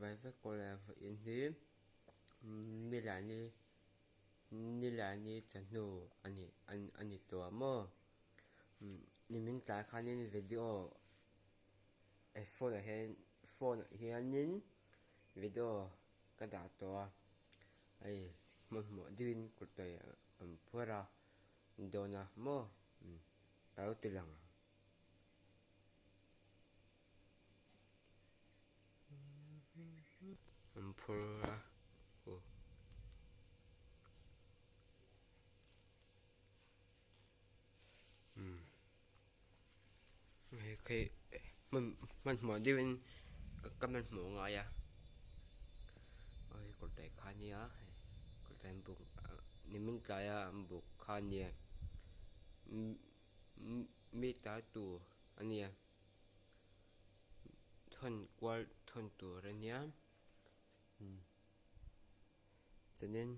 ບາຍບາຍ ກົດໄລ ຝາກອີກທີ ນີ້ແຫຼະ ນີ້ ນີ້ແຫຼະ ນີ້ຈະໂນ ອັນນີ້ ອັນ ອັນນີ້ຕົວໝໍ ອືມ ນີ້ມິນຕາຍຄານິນ ວິດີໂອ ໄອໂຟນ ເຫັນ ໂຟນ ເຫັນນິນ ວິດີໂອ ກະດາຕົວ ໄອ ມັນໝໍດິນ ກົດໄຕ ອຳເພີລະ ໂດນະໝໍ ອືມ ກະໂຕຫຼັງ ອຳເພີລະ ໂອ ອືມ ໂອເຄ ມັນ ມັນໝໍດີເປັນ ກະ ກະມັນໝໍງາຍອະ ໂອເຄ ກົດໄລຄາເນຍ ກົດໄລບຸກ ນີ້ມິນຕາຍອະ ບຸກຄາເນຍ ມີ ມີຕາຕູ ອັນເນຍ ທ່ອນກວາ ທ່ອນຕູລະເນຍ ອືມ ຈະເນັ້ນ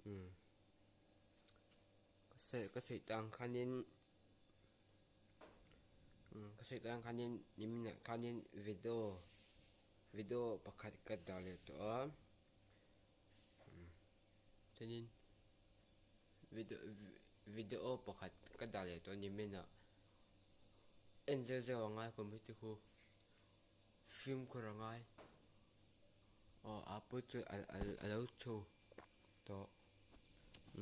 ອືມ ກະເສ ກະເສຕັງຄານິນ ອືມ ກະເສຕັງຄານິນ ນິມນະຄານິນ ວິດີໂອ ວິດີໂອປະຄັດກະດາເລໂຕ ອືມ ຈະນິນ ວິດີໂອ ວິດີໂອປະຄັດກະດາເລໂຕ ນິມນະ ເອັນເຈເຈວ່າງ່າຍກວ່າມິດຕິຄູ ຟິມໂຄດລະງ່າຍ ອໍ ອາປຸດຈຸ ອາ ອາ ອາເລີໂຊ ໂຕ